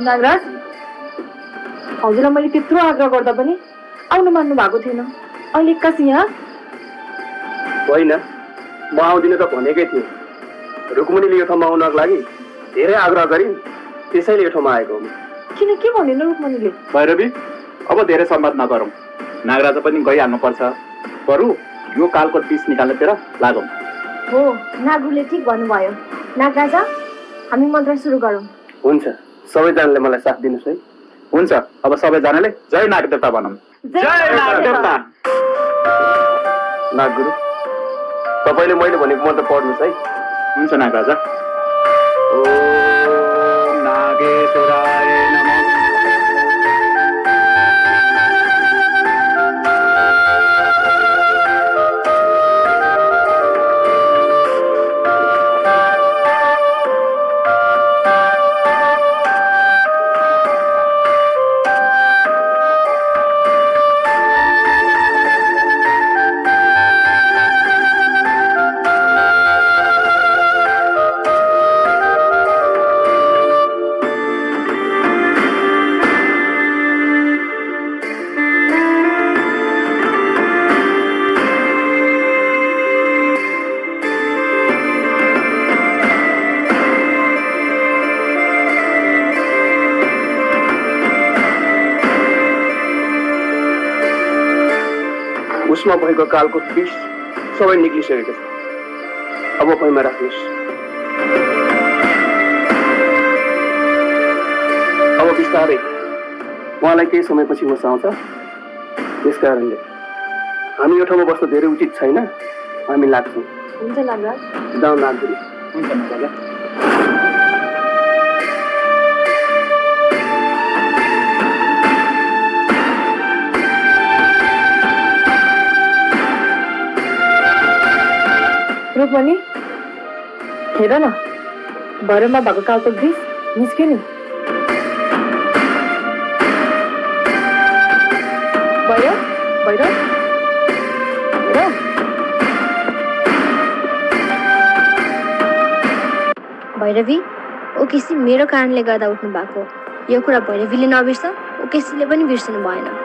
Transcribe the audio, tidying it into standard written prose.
नागराज हजुरलाई मैले त्यत्रो आग्रह गर्दा पनि आउन मान्नु भएको थिएन अहिले एक्कासी यहाँ होइन म आउँदिन त भनेकै थिएँ रुक्मणीले यो ठाउँमा आउनको लागि धेरै आग्रह गरिन् त्यसैले यो ठाउँमा आएको हो किन के भनेन रुक्मणीले भैरवी अब धेरै संवाद नगरौँ नागराजा पनि गइहाल्नुपर्छ बरु यो कालको टिस निकाल्नेतिर लागौँ हो नागुले ठीक भन्नुभयो नागराजा हामी मन्त्र सुरु गरौँ हुन्छ सबैजनाले मलाई साथ दिनुहोस् है हुन्छ अब सबैजनाले जय नागदेवता भनौँ जय नागदेवता नागगुरु तपाईँले मैले भनेको मन्त्र पढ्नुहोस् है हुन्छ नागराजा ओम नागेश्वराय नमः उसमा भएको कालको विष सबै निक्लिसकेको छ अब पैमा राख्नुहोस् अब बिस्तारै उहाँलाई केही समयपछि होस आउँछ त्यसकारणले हामी यो ठाउँमा बस्न धेरै उचित छैन हामी लाग्छौँ हुन्छ नागराज जाउँ नागगुरु हुन्छ नागराजा रुक्मणी हेर न भैरवमा भएको कालको विष निस्क्यो नि भैरव भैरव भैरव भैरवी ओकेसी मेरो कारणले गर्दा उठ्नु भएको यो कुरा भैरवीले नबिर्स ओकेसीले पनि बिर्सनु भएन